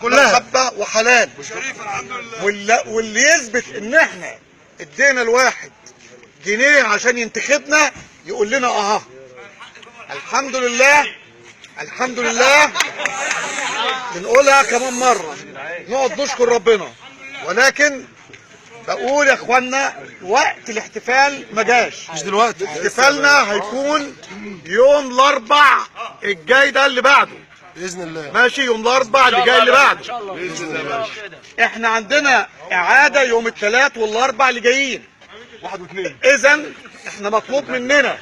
كلها محبة وحلال. واللي يثبت ان احنا ادينا الواحد جنيه عشان ينتخبنا يقول لنا اها. الحمد لله، الحمد لله. بنقولها كمان مرة، نقعد نشكر ربنا. ولكن بقول يا اخوانا، وقت الاحتفال ما جاش، مش دلوقتي. احتفالنا هيكون يوم الاربع الجاي ده اللي بعده باذن الله. ماشي، يوم الاربع اللي جاي اللي بعده. احنا عندنا اعاده يوم الثلاث والاربع اللي جايين. 1 و2. اذا احنا مطلوب مننا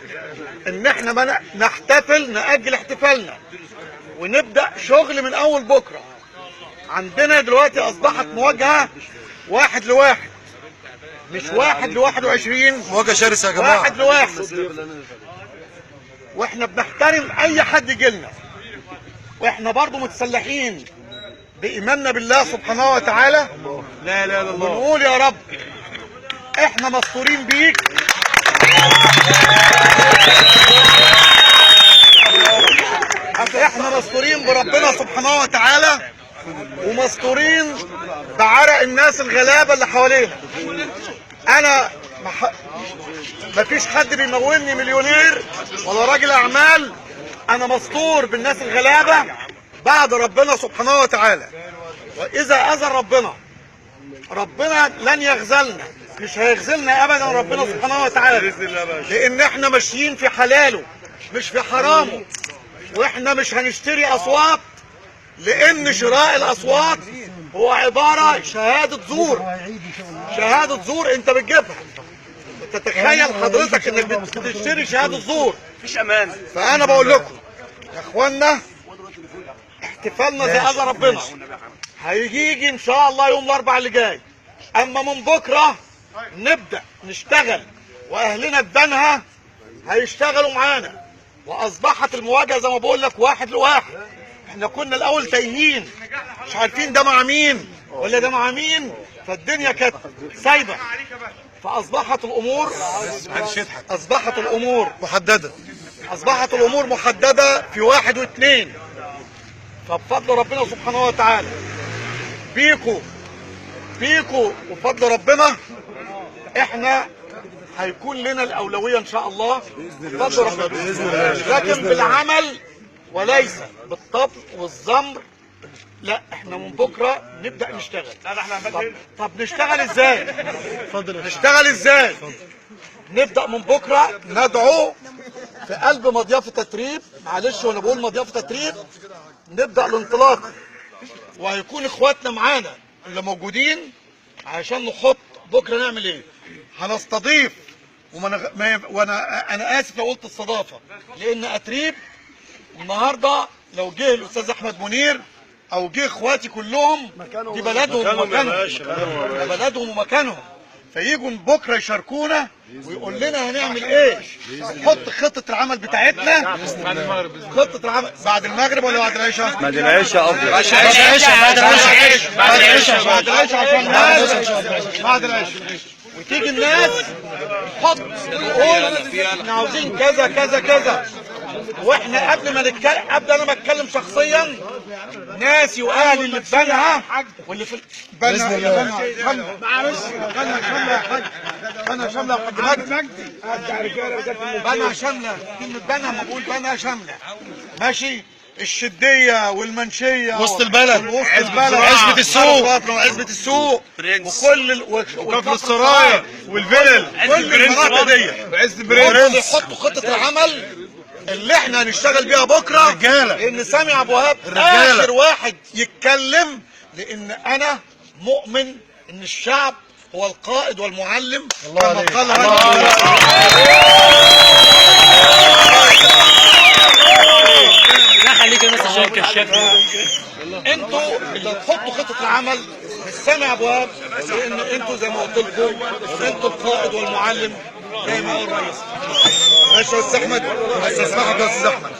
ان احنا ما نحتفل، ناجل احتفالنا ونبدا شغل من اول بكره. عندنا دلوقتي اصبحت مواجهة 1 ل1، مش 1 ل21. مواجهة شرسة يا جماعة. 1 ل1، واحنا بنحترم اي حد يجي لنا، واحنا برضو متسلحين بايماننا بالله سبحانه وتعالى. لا لا لا الله. ونقول يا رب احنا مستورين بيك. احنا مستورين بربنا سبحانه وتعالى، ومستورين بعرق الناس الغلابة اللي حوالينا. انا مفيش حد بيمولني مليونير ولا راجل اعمال، انا مستور بالناس الغلابة بعد ربنا سبحانه وتعالى. واذا اذن ربنا، ربنا لن يخذلنا، مش هيخذلنا ابدا ربنا سبحانه وتعالى، لان احنا ماشيين في حلاله مش في حرامه. واحنا مش هنشتري اصوات، لان شراء الاصوات هو عبارة شهادة زور. شهادة زور انت بتجيبها، تتخيل حضرتك انك بتشتري شهادة زور؟ مفيش امان. فانا بقول لكم يا اخوانا، احتفالنا زي اذى ربنا هيجي ان شاء الله يوم الاربعاء اللي جاي. اما من بكره نبدا نشتغل، واهلنا في بنها هيشتغلوا معانا. واصبحت المواجهة زي ما بقول لك 1 ل1. احنا كنا الاول تايهين، مش عارفين ده مع مين ولا ده مع مين، فالدنيا كانت سايبه. فاصبحت الامور، اصبحت الامور محددة، اصبحت الامور محددة في 1 و2. فبفضل ربنا سبحانه وتعالى بيكو بيكو وفضل ربنا احنا هيكون لنا الاولوية ان شاء الله بفضل ربنا، باذن الله. لكن بالعمل وليس بالطبل والزمر. لا، احنا من بكره نبدا نشتغل. طب نشتغل ازاي؟ اتفضل. نشتغل ازاي؟ نبدا من بكره ندعو في قلب مضيافه تتريب، معلش وانا بقول مضيافه تتريب، نبدا الانطلاق، وهيكون اخواتنا معانا اللي موجودين عشان نحط بكره نعمل ايه. هنستضيف وانا انا اسف لو قلت استضافة، لان اتريب النهارده لو جه الاستاذ احمد منير او جه اخواتي كلهم، دي بلدهم ومكانهم، ده بلدهم ومكانهم، فيجوا بكره يشاركونا ويقول لنا هنعمل ايه. نحط خطه العمل بتاعتنا. خطه العمل بعد المغرب ولا بعد العشاء؟ بعد العشاء افضل. بعد العشاء، بعد العشاء، بعد العشاء، بعد العشاء، عشان الناس بعد العشاء وتيجي الناس تحط تقول احنا عاوزين كذا كذا كذا. واحنا قبل ما نتكلم، قبل انا ما اتكلم شخصيا، ناسي واهلي اللي في بنها واللي في بنها، يا بنها شاملة، بنها شاملة يا حاج، بنها شاملة يا حاج مجدي، بنها شاملة، كلمة بنها ما بقول بنها شاملة، ماشي. الشديه والمنشيه وسط البلد، وسط البلد، عزبة السوق، وعزبة السوق، وكل وكفر السرايا والفلل، كل المناطق دي، وعزبة برنس. يحطوا خطة العمل اللي احنا هنشتغل بيها بكره. الرجالة. لان سامي ابو وهاب الرجالة. اخر واحد يتكلم، لان انا مؤمن ان الشعب هو القائد والمعلم الله كما عليك. قال الله رجل. لا خليك بس عشان كشاف. انتوا اللي تحطوا خطه العمل مش سامي ابو وهاب، لان انتوا زي ما قلت لكم انتوا القائد والمعلم زي ما قال الرئيس. ماشي يا استاذ احمد، بس اسمحك يا استاذ احمد.